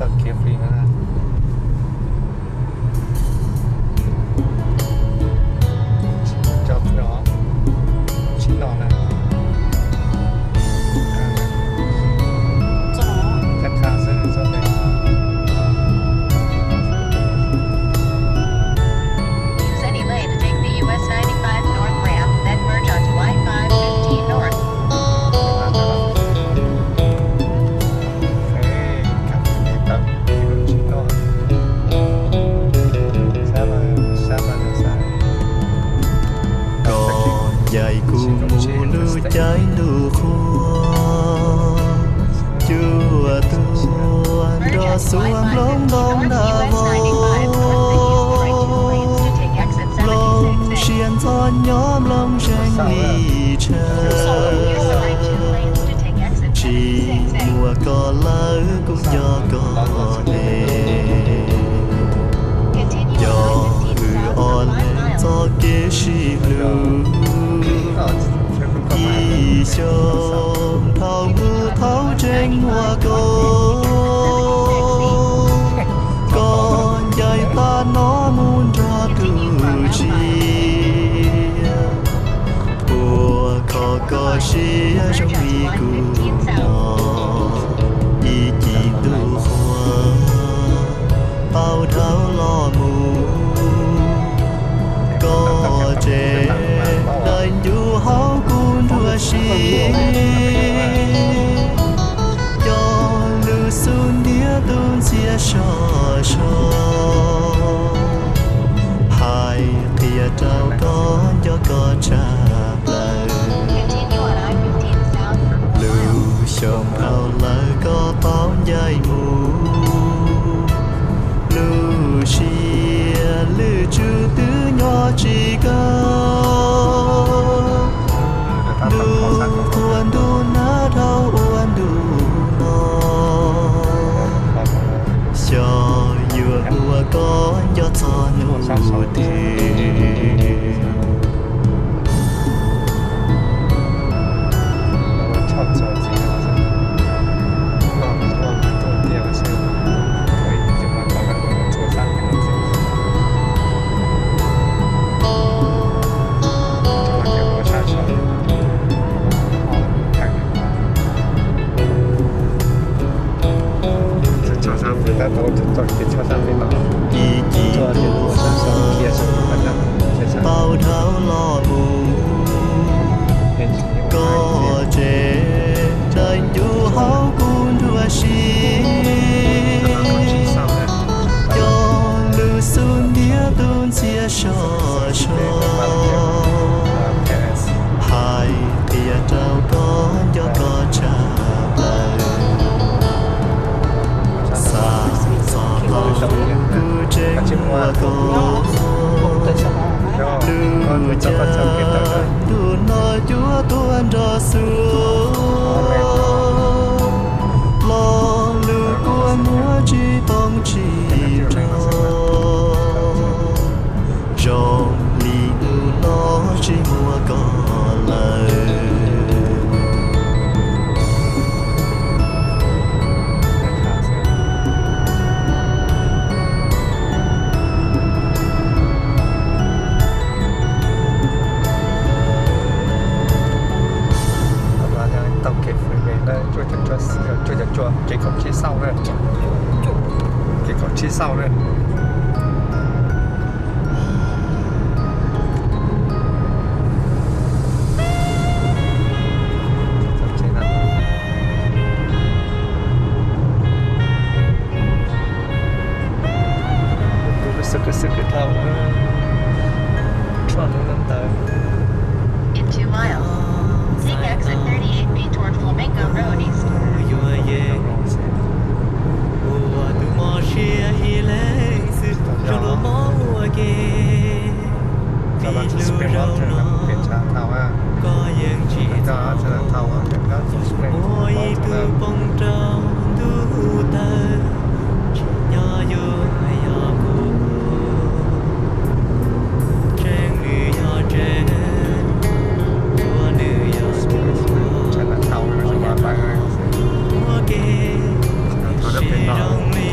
Tau kev free no na. Tsis muaj cov pw os, tsis noj na. Cab qab xwb txog pem. Use any lane to take the U S ninety-five north ramp, then merge onto I five fifteen north. Koj ncaim kuv mus lub caij ntuj qhua, cuaj tuaj nrog xuas nplooj ntoo nram vau, nplooj siab ntxov nyob nplooj zeeg li tshav. Tsis muaj koj lawm kuv nco koj heev. Yog wb ob leeg txoj kev sib hlub, ib xyoos dhau mus thaum tseem muaj koj, koj ncaim tag no mus nrog tus tshiab. Puas kho koj siab zoo li kuv no, ib cim ntuj qhua tau dhau los mus, koj tseem daim ncuv hauv kuv nruab siab. Cov lus xub ntiag tus ntxhiab sov so, hais qhia rau koj nco koj tshaj plaws. Lub xyoo dhau lawm koj tau ncaim mus, lub siab lwj tswv twb nyob tsis kawg. Ntuj qhua ntuj nag dhau ua ntu no, xyov yuav ua koj nco txog hnub twg. Ib cim ntuj qhua tau dhau los mus, koj tseem daim ncuv hauv kuv nruab siab. Cov lus xub ntiag tus ntxhiab sov so, hais qhia rau koj nco koj tshaj plaws. Xav txog thaum kuv tseem muaj koj, lub caij ntuj no cuaj tuaj nrog xuas, lo lus kua muag tsis poob tsis nrog, zoo li hnub no tsis muaj koj lawm. Tau kev freeway na, cuaj caum cuaj, kev kaum tsib xauj na, kev kaum tsib xauj na. Xwb kws xwb kws dhau, tshuaj hnub no ntawd. In two miles, take exit thirty-eight B toward Flamingo Road East. Ua tus mob siab ib leeg xwb zoo dua mob ua ke. Vim lub zaug no koj yeej tsis txhob ua ib tug poob rau ntuj tawg, tsis nyob yuav yog kuv, tseeb nws yog tseeb, ua nws yog ua ke, sim zoo li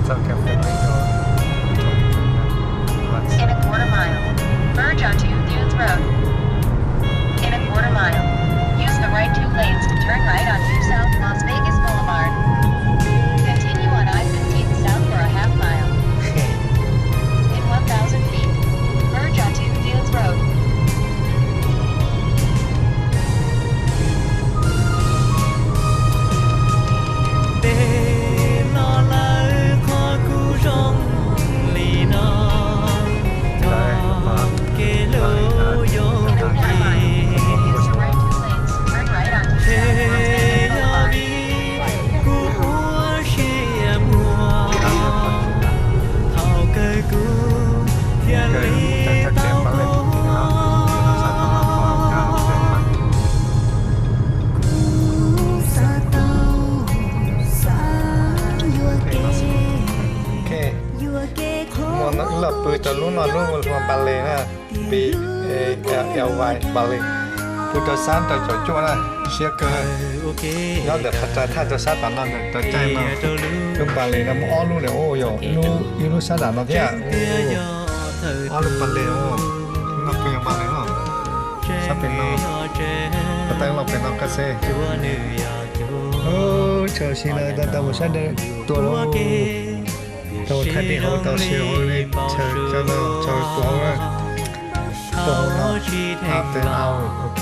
Txog cafe Mexico. In a quarter mile, merge onto Dunes Road. In a quarter mile, use the right two lanes to turn right onto South Las Vegas Boulevard. Continue on I fifteen south for a half mile. In one thousand feet, merge onto Dunes Road. Tej no lawv qhov kuj zoo li no, thaum kev hlub yooj yim, ces yog vim kuv ua siab muag, thaum kawg kuv thiaj li tau tuag. Kuv xav tau, xav yuav kev, yuav kev qhov muaj los pw rau lub no lub hu ua Ballet na, B A L L Y, Ballet. Pw rau xab rau caum cuaj na, siab kawg. Nyob ntawm qhov rais thaj rau sab tom no ntawm rau caij no. Lub Ballet no muaj ob lub lawm, yog ib lub sab nram no thiab. Ob lub Ballet, lub no pw yog Ballet no. Sab pem no, ko taw loj pem no koj xav. Chaw si lawv tau tau mus sab tua lawm. Tau thaij dej hauv tau si hauv li chaw cov no tso puag hauv na. Puag hauv no. After hour, ok.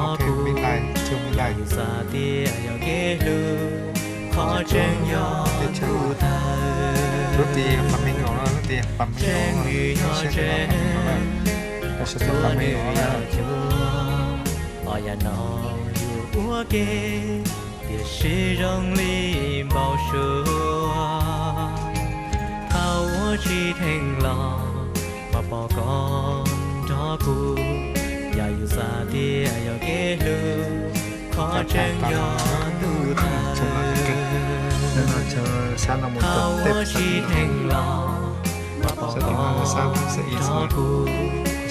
Ok, midnight, till midnight. Teb chaws, lub tid pas me nyuam no, lub tid pas me nyuam no, siab tau pas me nyuam no. Tiam sis zoo li npau suav, thaum ua tsis theej los mas pom koj nrog kuv. Yog yus xav tias yog kev hlub, qhov tseeb yog ntuj thawj. Thaum ua tsis theej los mas pom koj nrog kuv.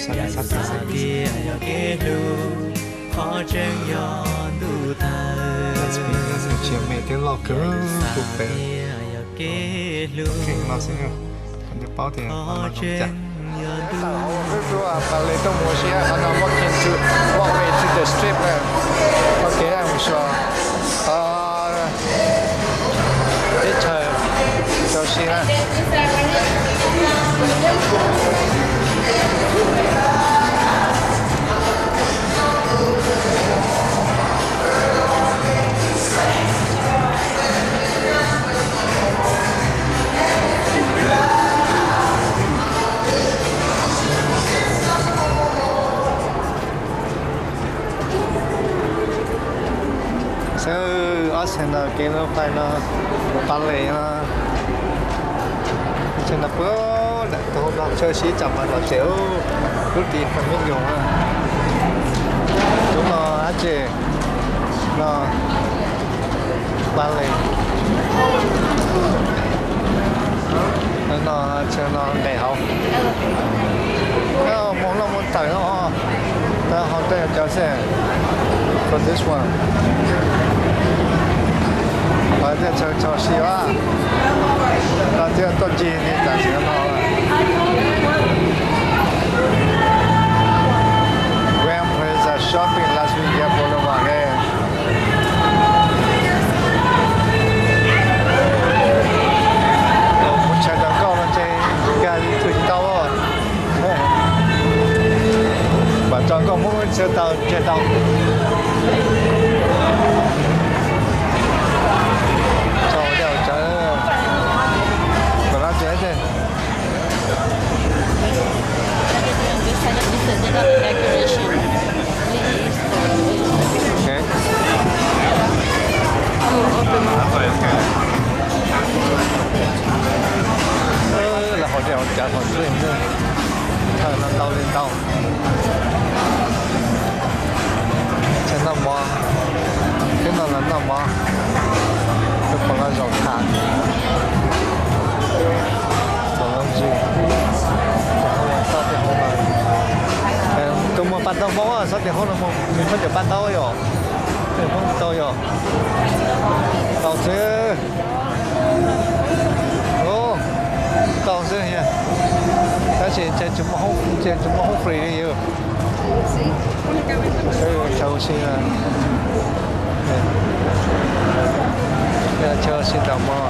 Yog yus xav tias yog kev hlub, qhov tseeb yog ntuj thawj. Yog yus xav tias yog kev hlub, qhov tseeb yog ntuj thawj. Tawm hauv lub pas les tuaj mus ua si, qhov no walking to, walkway to the strip na. Ua ke mus xyuas teb chaws rau si na. Xwb ob txhais no kev lub pais no, pas les no, txhais no puag nram tus hauv no chaw sib tsam mas los ces lub tid pas me nyuam na. Tus no dab tsi no, pas les. No chaw no nqes hauv. Mus loj mus tawm no, tau hauv tej cov xwb. For this one. Qhov tias chaw tso si ua, no thiaj tuaj ncig li tam sim no. Grand Plaza Shopping Las Vegas Boulevard. Mus chaw tau nkauj no ces kag li tug tsis tau. Vam tso nkauj muab chaw tau ntseg tau. Tso cov, kom lab tsev. Lawv hauv dej hauv cawv hauv txij ntej, chaw no ntau li ntau. Chaw noj mov, twb no los noj mov, tus pom los zaum tham, pom los ntsis, tau tias hauv no. Tus muag paj taub Hmoob, xob tias hauv no muag, nws muab cov paj taub yom, Hmoob tau yom, tau xwb. Ces tsis muaj hoob, tsis muaj hoob free li yus. Chaw ua si, chaw ua si ntaus mov.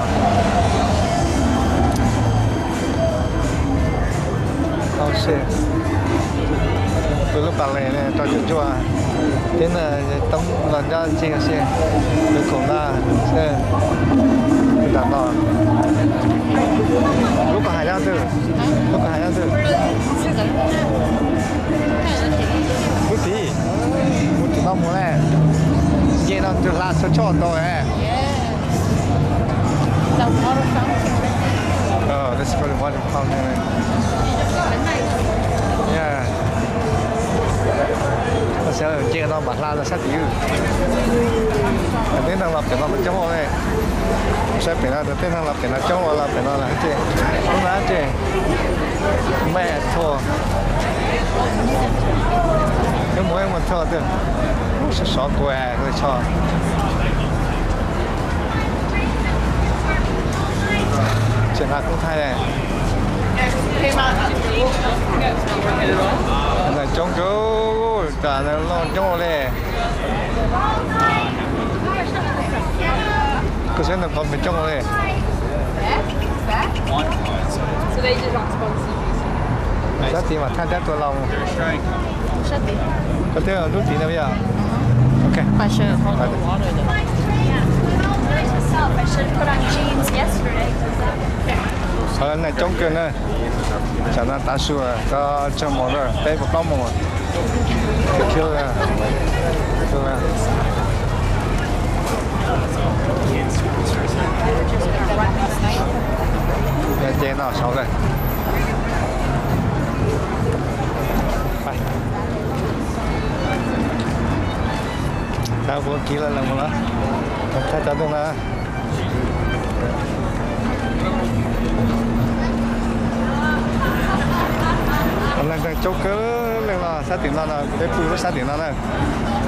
Ua si, tus lub pas les ne rau cuaj cuaj, tib neeg toob los nyob ncig ua si, tus koom na, nram no. Lub koj hais nyob twg? Lub koj hais nyob twg? Lub tid, mus tim no mus ne, nce no tus hla txhua tshoj ntau. Let's go to waterfall. Xav nce no mas hla rau sab tid. Tej neeg los pem no mas coob ua ne. Saib pem no, tej neeg los pem no coob ua los pem no lawm ces, lub no ces maj thoj, ib mus ib mus thoj twg, sov sov kuv tso. Tsis nqa koob thaij ne. Neeg coob kawg, cas neeg loj coob ua li. Kuv saib neeg qhov pes coob ua li. Sab tid mas thaj dab tua los. Koj twb lub tid no yog. Ok. Neeg coob kawg na. Tsam no tav su koj tsawg moos lawm? Peb puas plaub moos? Ces no saud lawm. Tab kuv kiv lawm mus na. Thaj cov ntoo na. Neeg coob kawg leej no, sab tim no no, peb pw lub sab tim no na.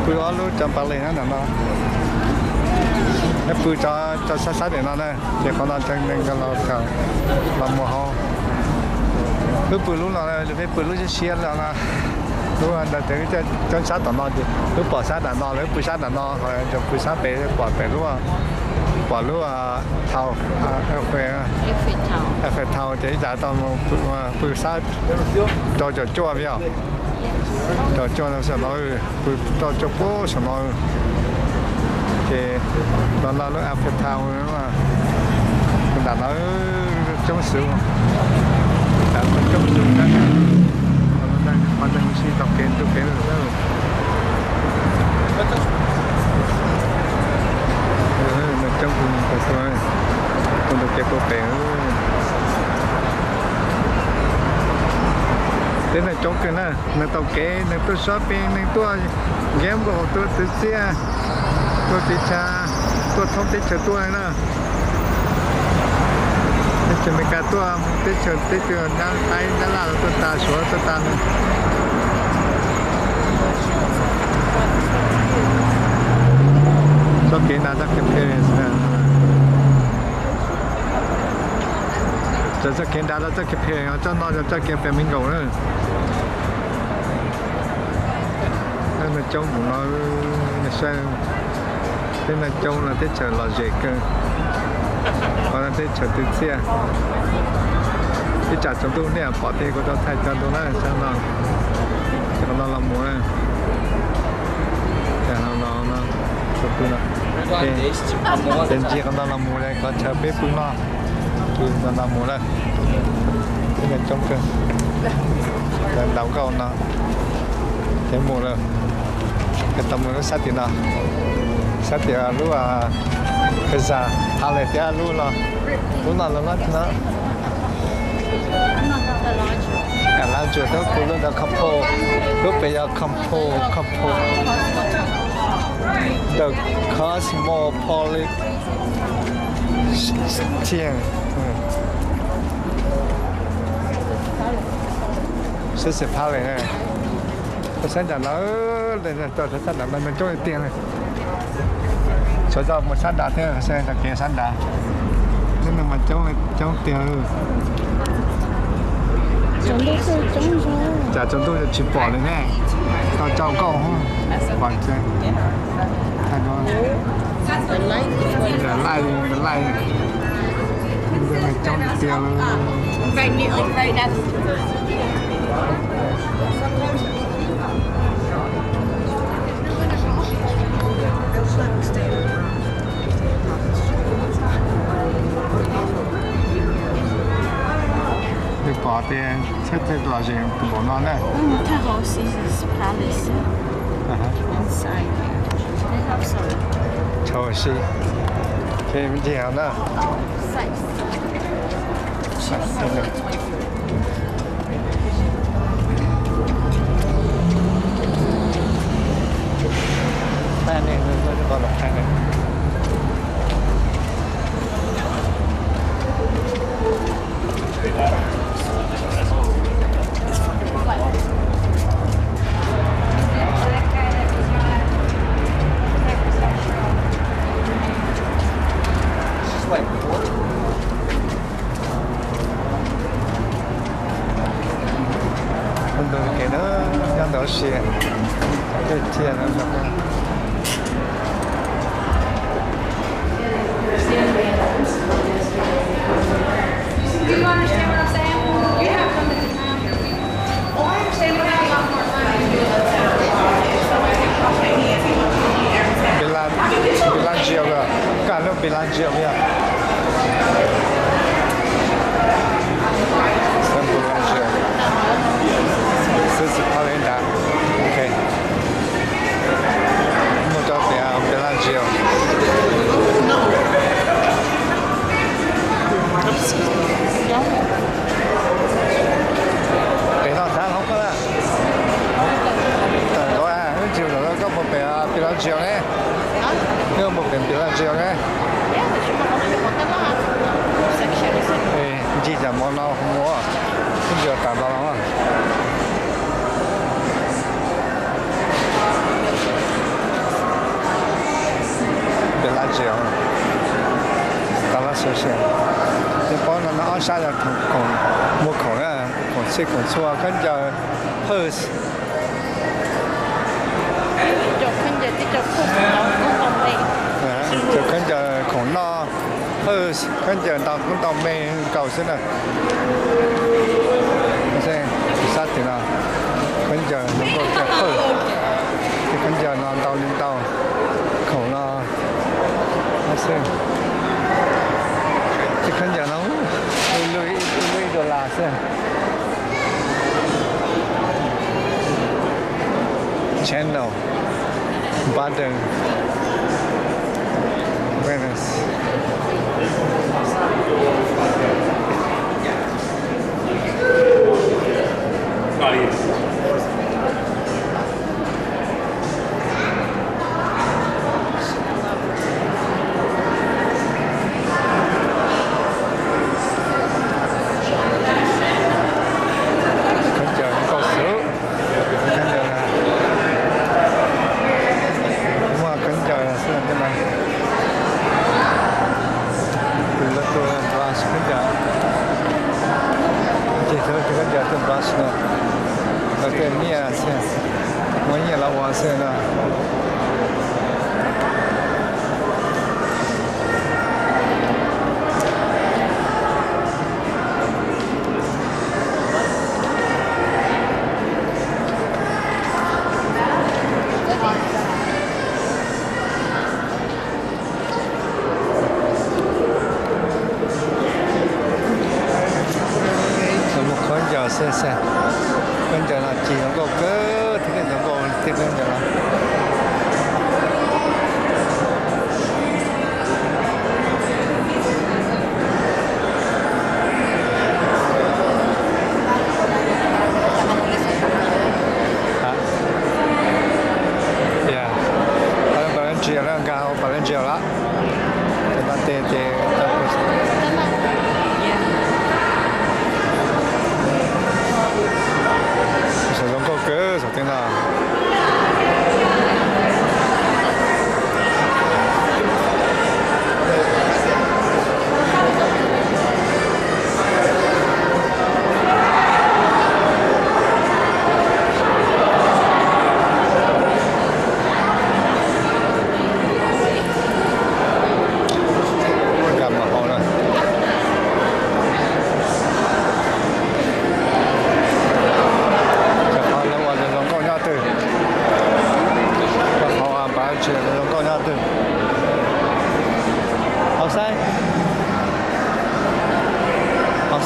Pw ob lub cov pas les na ntawm no. Peb pw cov sab sab tim no na, ces qhov no neeg los kawg, los mus hauv. Wb pw lub no, peb pw lub siab siab no. Lub ntawd ces coob sab tom no ces wb pom sab nram no lawm, wb pw sab nram no, ho cov pw sab pem pom pem lub, pom lub Eiffel Tower ces ib tsam tau pw sab rau caum cuaj yog, caum cuaj no saum no, pw rau caum puag saum no. Ces no no lub Eiffel Tower, nram no coob xwb, nram no coob xwb, qhov neeg sib tau kev ntuj kev lawm. Coob, tus ntuj kev puag pem. Teb neeg coob kawg na, neeg taug kev, neeg tuaj shopping, neeg tuaj gamble, tuaj twv txiaj, tuaj tiv tshav, tuaj thoob teb chaws tuaj na. Teb chaws Amelikas tuaj, teb chaws, teb chaws Nyab Laj, Nyab Laj los tuaj tas, Suav tuaj tas na. Txoj kev nrad txoj kev phem, txoj kev nrad txoj kev phem, txoj no yog txoj kev Flamingo na. Neeg coob mus no, saib, teb neeg coob no teb chaws lom zem kawg, qhov no teb chaws twv txiaj. Ib tsam tsaus ntuj nej pom tias kuv tau thaij cov ntu na, sab no, ces qhov no los mus na, no, ces ntsia qhov no los mus qhov chaw peb pw no, pw no los mus lawm. Teb neeg coob kawg, ntaus nkauj no, ces mus lawm, ces tau mus lub sab tim no, sab tim lub Caesar Palace thiab lub no, lub no los no, lab tsuas thiab pw lub ntawd Compo, lub pem yog Compo, Compo, the Cosmopolitan. Sab xis Palace, tuaj sab nram no, tuaj sab nram no neeg coob tiag tiag. Tshuav coj mus sab nrad thiab, sab kev sab nrad, lub neeg mas coob, coob tiag. Tsaus ntuj tsis pom li ne. Tau tsaus nkauj pom tseeb. Nkawd laij, nkawd laij, nkawd coob tiag tiag. Twb pom tias txhawb txhawb los ze npaum no na. Thawj hauv Caesar's Palace inside there. They have some. Thawj hauv si. Ces me ntsis hauv na. Sites. Panic, there's a lot of panic. Tus ntawd kev na, nyob ntawd si, tej tiag no. Bellagio, kaj lub Bellagio yog. Bellagio. Xwb xwb pha li ntawd. Ok. Muaj rau tias Bellagio. Pem no xav hauv koj na. Tawm los, wb tsis tawm los, koj mus pem Bellagio ne. Koj mus pem Bellagio ne. Ncig tam mov no mus, wb tsis tawm los. Pem lab tsev, tau lab xwb xwb. Nyob pob no ob sab yog khoom, muag khoom na, khoom txhij khoom txhua, khaub ncaws, purse. Cov khaub ncaws khoom noj, purse, khaub ncaws ntau kub ntau me nkaus xwb na. Sab tim no khaub ncaws zoo nkauj tiag, purse, tej khaub ncaws no ntau li ntau, khoom no xwb. Tej khaub ncaws no lub ib dollar xwb. Channel, button, buttons. Khaub ncaws nkauj xwb. Khaub ncaws, muaj khaub ncaws xwb na. Tus lawv tus brush khaub ncaws, ces tus khaub ncaws tus brush no, lawv tej nyiaj xwb, muaj nyiaj los ua xwb no. Muaj khaub ncaws xwb xwb. Khaub ncaws no ci zoo nkauj kawg, thiab zoo nkauj thiab khaub ncaws no. Pab lab ntsia lawm, nkag hauv pab lab ntsia lawm. Ces pab tes ces saum zoo nkauj kawg saum tej no.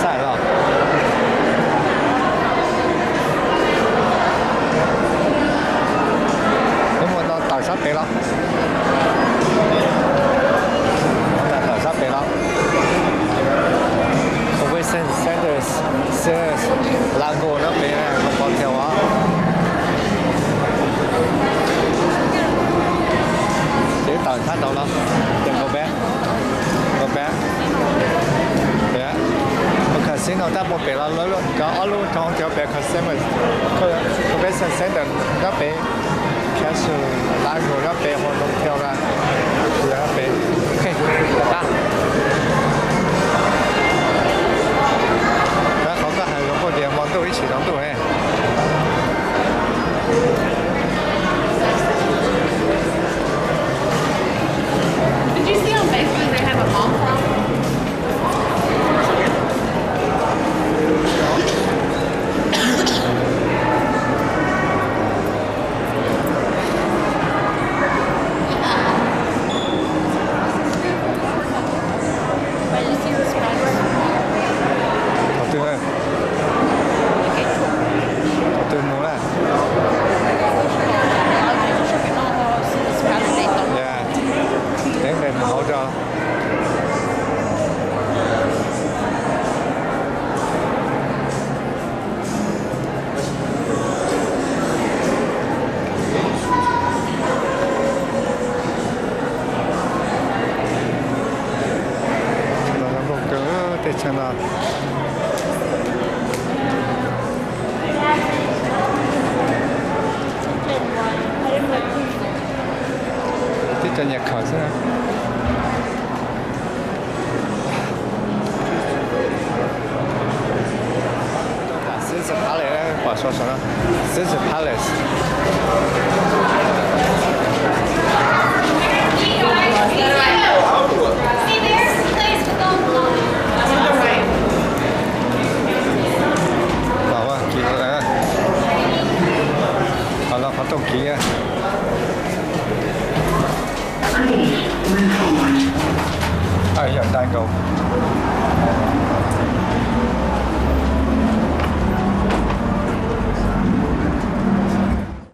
Xaj los. Wb mus tawm sab pem los. Tawm sab pem los. Convention Center, Lago no pem, hotel os. Ces wb tawm sab nraud los. Ces nkaus pem, nkaus pem. Casino tab puag pem los, cov ob lub roob cov pem, Convention Center nyob pem, Castle Lago nyob pem, hotel nyob pem. Qhov koj hais zoo nkauj tias hmo ntuj ib tsis tsaus ntuj ne. Did you see on Facebook they have a mom farm? Thaum twg, thaum twg mus na? Teeb mus hauv tso. Los zoo nkauj kawg tej chaw no. Tib cov nyiam khaws xwb. Caesar Palace, pom saum saum no, Caesar Palace. Los, kiv, los qhov rooj kiv. Yog dai nkaus.